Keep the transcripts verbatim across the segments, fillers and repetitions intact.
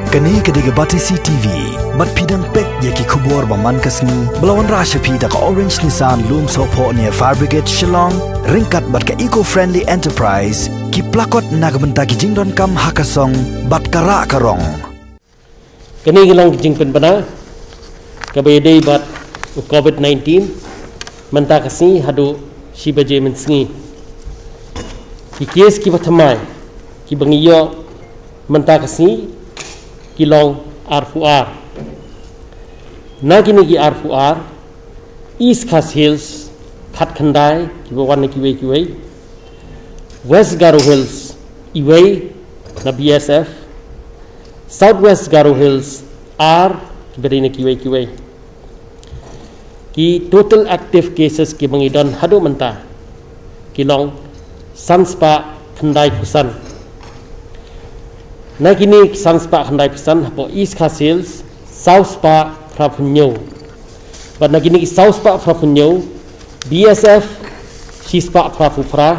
Kane ka dei ka Batesi T V. Bad phi dang peit ïa ki khubor ba man ka sngi ba la wanrah sha phi da ka Orange Nissan Lumsohphoh near Fire Brigade Shillong, ryngkat bad ka Eco Friendly Enterprise, ki plakot na ka bynta ki jingdonkam ha ka song bad ka rah ka rong. Kane ka long ka jingpynbna kaba ïadei bad u COVID nineteen, mynta ka sngi haduh shi baje mynsngi. Ki kes kiba thymmai kiba ngi ïoh mynta ka sngi ki long arphew ar. Na kine ki arphew ar, East Khasi Hills khatkhyndai kiba wan na kiwei kiwei, West Garo Hills iwei na B S F, South West Garo Hills ar kiba dei na kiwei kiwei. Ki total active cases kiba ngi don haduh mynta ki long san spah khyndai phew san. Na kine san spah khyndai phew san hapoh East Khasi Hills saw spah phra phew hynñiew. Bad na kine ki saw spah phra phew hynñiew, B S F shi spah phra phew phra,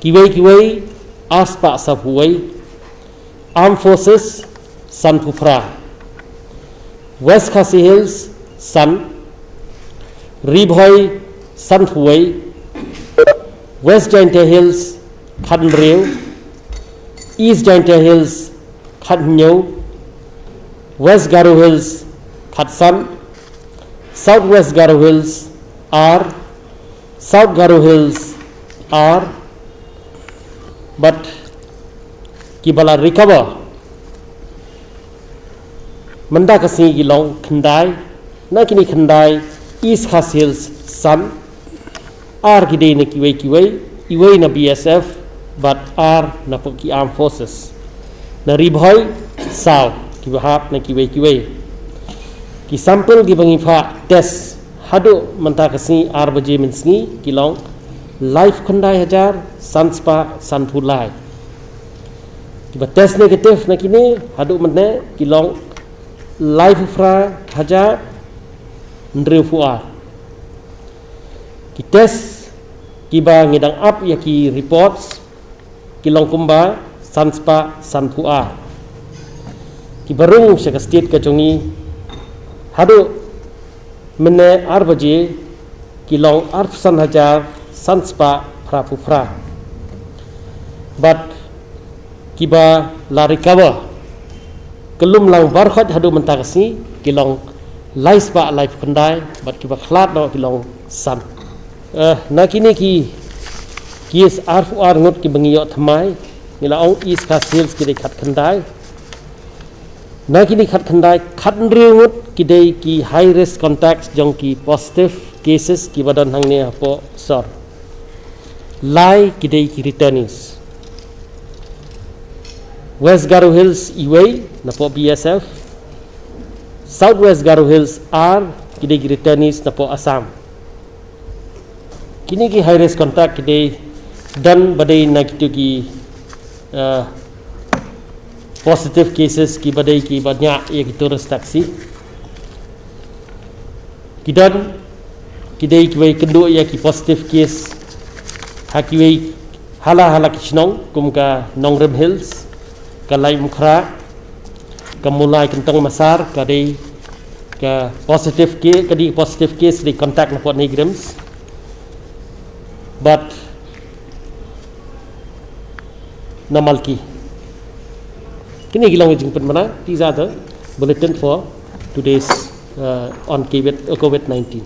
kiwei kiwei ar spah saw phew wei, Armed Forces san phew phra, West Khasi Hills san, Ri Bhoi san phew wei, West Jaintia Hills khathynriew, East Jaintia Hills khathynñiew, West Garo Hills khatsan, South West Garo Hills ar, South Garo Hills ar, bad kiba la recover mynta ka sngi ki long khyndai. Na kine khyndai, East Khasi Hills san, ar ki dei na kiwei kiwei, iwei na B S F bad ar na pok ki Armed Forces. Na Ri Bhoi saw kiba hap na kiwei kiwei. Ki sample kiba ngi phah test haduh mynta ka sngi ar baje mynsngi ki long laiphew khyndai hajar san spah san phew lai. Kiba test negative na kine haduh mynne ki long laiphew phra hajar hynriew phew ar. Ki test kiba ngi dang ap ïa ki reports ki long kumba san spah san phew ar. Kiba rung sha ka state ka jong ngi haduh mynne ar baje ki long arphew san hajar san spah phra phew phra. Bad kiba la recover kyllum lang baroh haduh mynta ka sngi ki long lai spah laiphew khyndai, bad kiba khlad noh ki long san. Eh, na kine ki kes arphew ar ngut kiba ngi ïoh thymmai, ngi la ong East Khasi Hills ki dei khatkhyndai. Na kine khatkhyndai, khathynriew ngut ki dei ki high risk contacts jong ki positive cases kiba don hangne hapoh sor. Lai ki dei ki returnees. West Garo Hills iwei napoh B S F, South West Garo Hills ar ki dei ki returnees napoh Assam. Kine ki high risk contact ki dei don ba dei na kito ki, uh, positive cases kiba dei kiba ñiah ïa ki tourist taxi. Ki don ki dei kiwei kynduh ïa ki positive case ha kiwei hala hala ki shnong kum ka Nongrim Hills, ka Laitumkhrah, ka Mawlai Kyntong Massar ka dei ka positive case, ka dei positive case dei contact napoh NEIGRIHMS. But na Malki. Kine ki long jingpynbna. These are the bulletin for today's, uh, on COVID, uh, COVID nineteen.